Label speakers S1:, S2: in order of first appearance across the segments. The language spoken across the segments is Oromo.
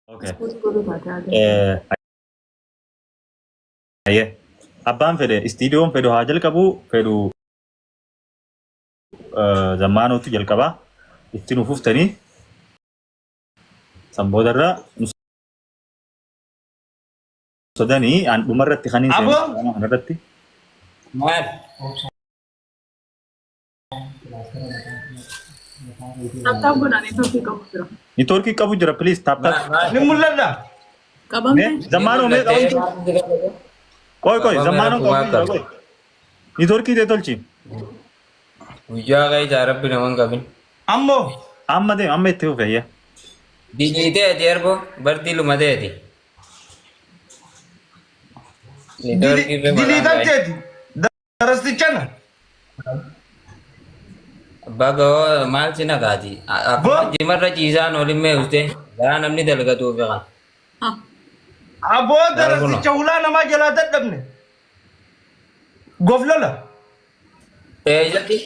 S1: Okay.
S2: Ispoortii godhuu taate haa galu.
S1: Ayyee. Abbaan fedhe istiidiyoon fedhu haa jalqabu fedhu zammaanootti jalqabaa itti nu fuftanii san boodarra nu sodanii an dhumarratti kan hin
S3: Aboo
S1: seenu kanarratti.
S4: Maal?
S2: Tap tap godhaa neetwoorkii qabu jira.
S1: Niitoorkii qabu jira please tap tap.
S4: Maal?
S3: ni mul'adha.
S2: Qabamte?
S1: Mee zammaanoo mee qabamtu? Qoy qoy
S4: Qabame
S1: zammaanoo
S4: rabbumaa
S1: qabamtu jira
S4: qaba.
S1: qoy. Niitoorkii tee tolchi.
S4: Guyyaa keessa rabbi nama hin qabin.
S3: Ammoo
S1: Amma deem amma itti fufe ayya.
S4: Diliiteeti ergo bartii lumateeti. Niitoorkii irra malaan
S3: diliitan
S4: gaa'e.
S3: teeti. Darastichana.
S4: Baga hoo maal si nagaati?
S3: Boo
S4: Akkuma jimarra ciisaan olin mee ufte gaa namni dalgatuuf kan.
S3: aboo
S4: Laal kuno.
S3: darasticha hulaa namaa jalaa dadhabne. Goflola.
S4: Eessatti?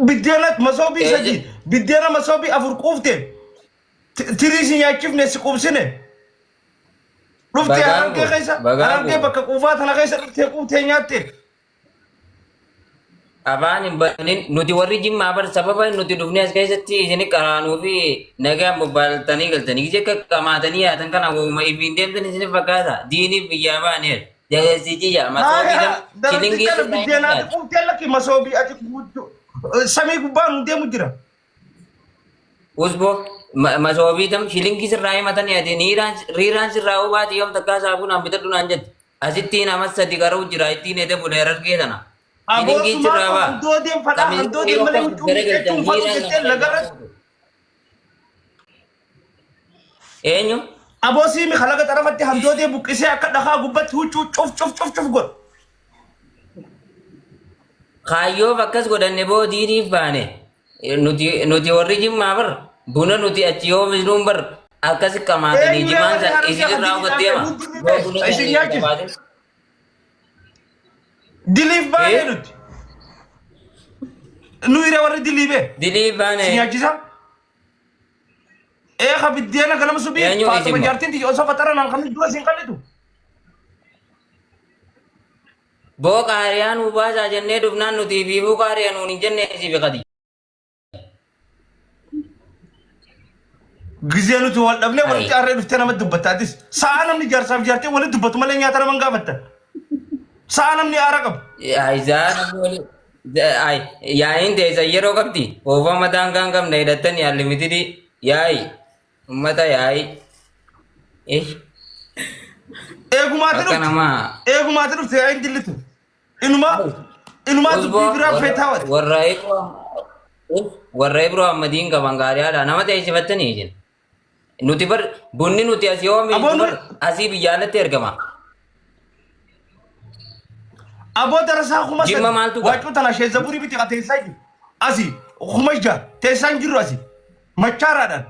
S3: Biddeena masoobii
S4: Eessa?
S3: sadii biddeena masoobii afur quufte tirii si nyaachifne si quubsine. Dhuftee
S4: Bagaan
S3: harargee
S4: koo
S3: keessa
S4: bagaan
S3: harargee
S4: koo
S3: bakka quufaa tana keessa dhuftee quuftee nyaatte.
S4: Afaan hin banin nuti warri jimmaa bar sababa nuti dhufnee as keessatti isin qaraanuu fi nagaan bobbaaltanii galtanii gisee akka qamaatanii yaatan kana woma ifiin deemtan isin fakkaata diiniif biyyaa baaneer jabeessichi yaa masoobii
S3: Haaya
S4: dam shilingii
S3: darasticha
S4: sirraa hin
S3: biddeenaati
S4: fakkaata.
S3: quuftee lakki masoobii ati guutu samii gubbaa nu deemu jira.
S4: Usboo masoobii tam shilingii sirraa himatanii ati riiraan sirraa hubaati yoom takkaa saafunaan bitadhu naan jette. Asitti nama sadi qaruu jira ittiin ede bulee harargee tana.
S3: Aboo
S4: Shilingii
S3: sumaa
S4: sirraa
S3: kun
S4: baa.
S3: handoodeen fadhaa
S4: Kamiin
S3: handoodeen
S4: yoo
S3: malee
S4: akkas
S3: huccuu
S4: garagalchan
S3: miiccachuu hin fadhu
S4: hiiraan
S3: jettee
S4: nama
S3: lagarratti.
S4: Eenyu?
S3: Aboo siimi kalaqa xarafatti handoodee buqqisee akka dhakaa gubbatti huccuu cuf cuf cuf cuf godhu.
S4: Kaayyoof akkas godhanne boo diiniif baane. Nuti warri jimmaa bar buna nuti achi yoo misnuun bar akkasi qamaatanii
S3: Eenyuree
S4: jimaan
S3: warri
S4: san
S3: harargee
S4: isinirraa
S3: hadiidhaan
S4: hubatteema.
S3: nutti
S4: Boo
S3: hime
S4: buna
S3: isin
S4: san
S3: nyaachise.
S4: qabaatin.
S3: Diliif baanee
S4: Eh?
S3: nuti. Nu hiree warri dilii bee.
S4: Diliif baane.
S3: Si nyaachisa. Eeka biddeena ganama subii
S4: Eenyu
S3: Faaxuma
S4: isin
S3: jaartiin tiyya osoo faxara naan kan dura siin qallitu.
S4: Boo qaariyaa nuu baasaa jennee dhufnaan nuti fiifuu qaariyaa nuun hin jenne siif qadi.
S3: Gizee nuti wal dhabnee walitti
S4: Ayi.
S3: arree dhuftee namatti dubbatta atis. Sa'a namni jaarsaaf jaartiin walitti dubbatu malee nyaata nama hin gaafattan. Sa'a namni aara qabu.
S4: Ayizaa namni wali ay yaa'iin teessan yeroo qabdi oofama daangaa hin qabne hidhattanii allimitidii yaa'i ummata yaa'i. Eh
S3: Eegumaati
S4: akka
S3: dhufte.
S4: namaa
S3: Eegumaati dhufte yaa'iin dillitu. Inumaa inumaa
S4: Usboo
S3: dubbii biraa
S4: warra
S3: feetaa wati.
S4: warra Ibro warra Ibro Ahmadiin qaban gaariidha nama teessifattanii isin. Nuti bar bunni nuti asii
S3: Aboo
S4: oomishnu
S3: nu
S4: bar asii biyya alatti ergama.
S3: Aboo darasaa kuma
S4: Jimma
S3: sadi
S4: maaltu qaba?
S3: waacuu tana shee zaburii biti ka teessaa jiru. Asii 6000 teessaan jirru asii machaaraadhaan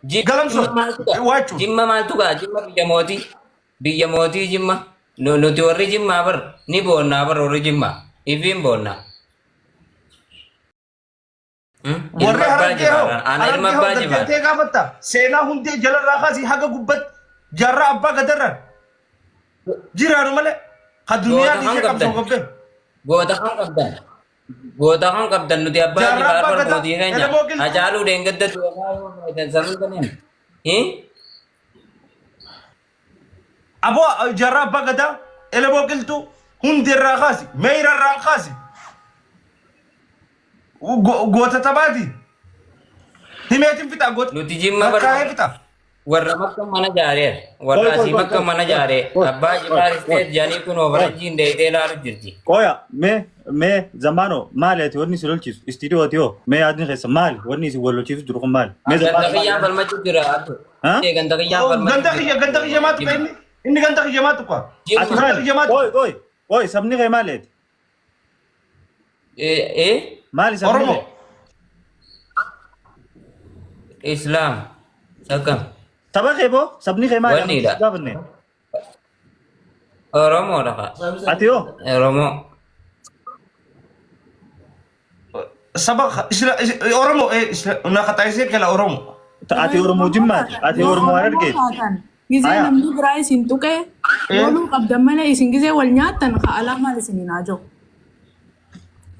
S4: Jimma
S3: galamsoon
S4: maaltu qaba?
S3: waacuun.
S4: Jimma maaltu qaba? Jimma biyya mootii. Biyya mootii Jimma. Nuti warri Jimmaa bar ni boonnaa bar warri Jimmaa. Ifiin boonnaa.
S3: Warri
S4: Ilma abbaa
S3: harargee hoo
S4: jifaara. Ana ilma
S3: harargee hoo
S4: abbaa jifaara.
S3: gaddeetee gaafatta seenaa hundee jalarraa kaasii haga gubbatti jaarraa abbaa gadarraan jiraanu malee ka duniyaa
S4: Goota kam
S3: dhiisee qabsoo
S4: qabdan?
S3: qabdan.
S4: Goota kam qabdan? Goota kam qabdan nuti abbaa
S3: Jaarraa
S4: jifaar
S3: abbaa
S4: bar
S3: gadaa
S4: mootii keenya.
S3: elemoo qilxuu
S4: Hacaaluu dheengadda du'aa yoo feetan sanuu kanneen.
S3: Aboo jaarraa abbaa gadaa elemoo qilxuu hundeerraa kaasi meeyrarraa kaasi goota taphaati himeetiin fixa goota
S4: Nuti jimma bar
S3: lakkaa'ee fixa.
S4: warra makka mana jaareer. Warra
S1: Qoy qoy
S4: asii
S1: qoy
S4: makka
S1: qoy
S4: mana
S1: qoy
S4: jaaree.
S1: qoy
S4: Abbaa
S1: qoy
S4: jifaar
S1: qoy.
S4: isteet jedhanii kunoo faranjiin deeyitee ilaalu jirti.
S1: Qoya mee mee zammaano maali ati wanni si lolchiisu istiidiyoo hoo mee yaadni keessa maali wanni isin wal lolchiisu jiru kun maali mee
S4: Ganda
S1: zammaano maali
S4: kiyyaan falmachuu jira. Abdu.
S1: ha
S4: Ganda kiyyaan falmachuu
S3: Ganda
S4: jira.
S3: kiyya ganda kiyya maa tuqa
S4: Jimma.
S3: inni inni ganda kiyya maa tuqa
S1: ati
S4: Jimma.
S3: ganda
S1: maali
S3: kiyya maa tuqa
S1: qoy qoy qoy sabni kee maali ati
S4: Eh eh
S1: maali sabni
S3: Oromoo
S1: kee
S4: Islaam. Akkam.
S1: saba kee boo sabni kee maali
S4: Wanni
S1: amantii
S4: dha.
S1: si gaafanne
S4: Oromoodha kaa.
S1: ati hoo
S4: Oromoo.
S3: saba isla Oromoo na qaxaayisee gala Oromoo.
S1: Ati Oromoo Jimmaati. Ati
S2: Yoo
S1: Oromoo
S2: Oromoo
S1: Harargeeti.
S2: taatan gizee
S1: Aya.
S2: namni biraa isin tuqee loluu qabdan malee isin gizee wal nyaattan ka alaa maal isin hin haaja'u.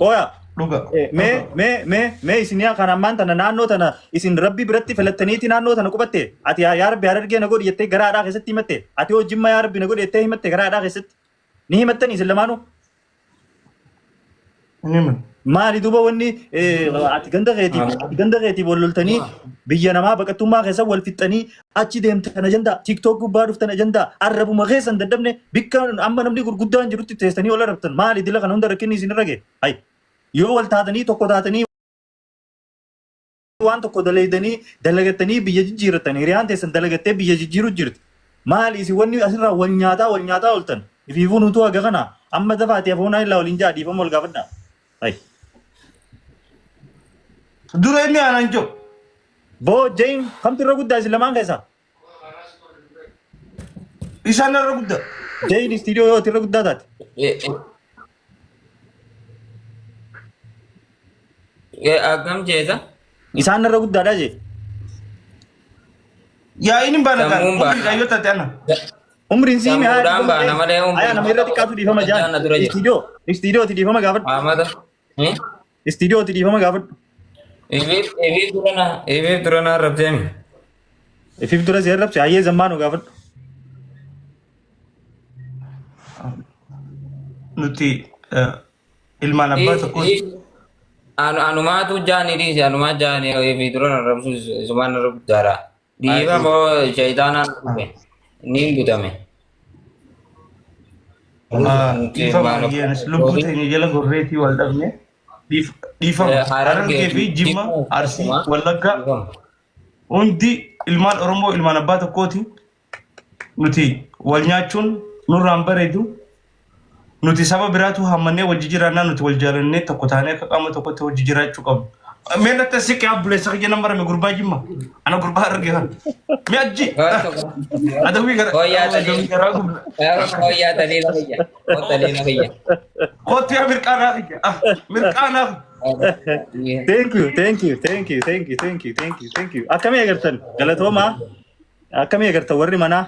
S1: Qoya.
S3: Dhuga.
S1: Mee mee mee mee isin yaa kan ammaan tana naannoo tana isin rabbi biratti filattaniiti naannoo tana qubatte ati yaa yaa rabbi Harargee na godhi jettee gara haadhaa keessatti himatte ati hoo Jimma yaa rabbi na godhi jettee himatte gara haadhaa keessatti ni himattanii isin lamaanuu.
S3: Ni himan.
S1: Maali duuba wanni ati ganda keetiif ati ganda keetiif wal loltanii biyya namaa baqattummaa keessa wal fixxanii achi deemtan ajandaa TikTok gubbaa dhuftan ajandaa arrabuma keessan dadhabne bikka amma namni gurguddaan jirutti teessanii wal arrabtan maali dila kana hunda rakkinni isin irra ga'e hay yoo wal taatanii tokko taatanii waan tokko dalaydanii dalagattanii biyya jijjiirrattan hiriyaan teessan dalagattee biyya jijjiiru jirti maali isin wanni asirraa wal nyaataa wal nyaataa ooltan ifiifuu nutuu haga kana amma dafaati afoonaa illaa waliin jaa dhiifama wal gaafadhaa hay.
S3: Dura inni aanan jiru.
S1: Boo Jain kamtu irra guddaa isin lamaan keessaa?
S3: Isaan irra guddaa.
S1: Jain istiidiyoo yoo irra guddaa taate.
S4: Akkam jeeta?
S1: Isaan irra guddaadha jee.
S3: Yaa'iin hin baana kan.
S4: Sammuun baana.
S3: Umriidhaan yoo taate ana.
S1: Umriin sii mi'aa.
S4: Sammuudhaan baana malee umriin
S1: Ayaa nama irra xiqqaatu dhiifama jaan.
S4: guddaan na dura jira.
S1: Istiidiyoo istiidiyooti dhiifama gaafadhu.
S4: Amata.
S1: Istiidiyooti dhiifama gaafadhu.
S4: Ifiif ifiif dura na ifiif dura na arrabseemi.
S1: Ifiif dura si arrabse hayyee zammaanuu gaafadhu.
S3: Nuti ilmaan abbaa tokkooti.
S4: Anumaatu jaani dhiise anumaa jaani ifiif dura na arrabsu isumaan narra guddaadha. Dhiiba moo shayitaanaan dhufe niin butame.
S3: Dhiifama ayyaanis lubbuu teenya jala gorreetii wal dhabne. Dhiifama. Harargee fi Jimma, Arsii, Wallaggaa hundi ilmaan Oromoo ilmaan abbaa tokkooti. Nuti wal nyaachuun nurraan bareedu. Nuti saba biraatu hammannee wal jijjiirannaa nuti wal jaalannee tokko taanee akka qaama tokkotti hojii jiraachuu qabnu. Mee natti as siqee abbuleessa kiyya nan barame gurbaa Jimma. Ana gurbaa Harargee kana. Mee ajji. Adawwii gara
S4: Hooyyaa
S3: adawwii garaa gubna.
S4: Hooyyaa taliila kiyya. Taliila kiyya.
S3: Kootti yaa mirqaanaa kiyya. Ah, mirqaanaa.
S1: Thank you, thank you, thank you, thank you, thank you, thank you, thank you. Akkamii agartan? Galatoomaa. Akkamii agartan warri manaa?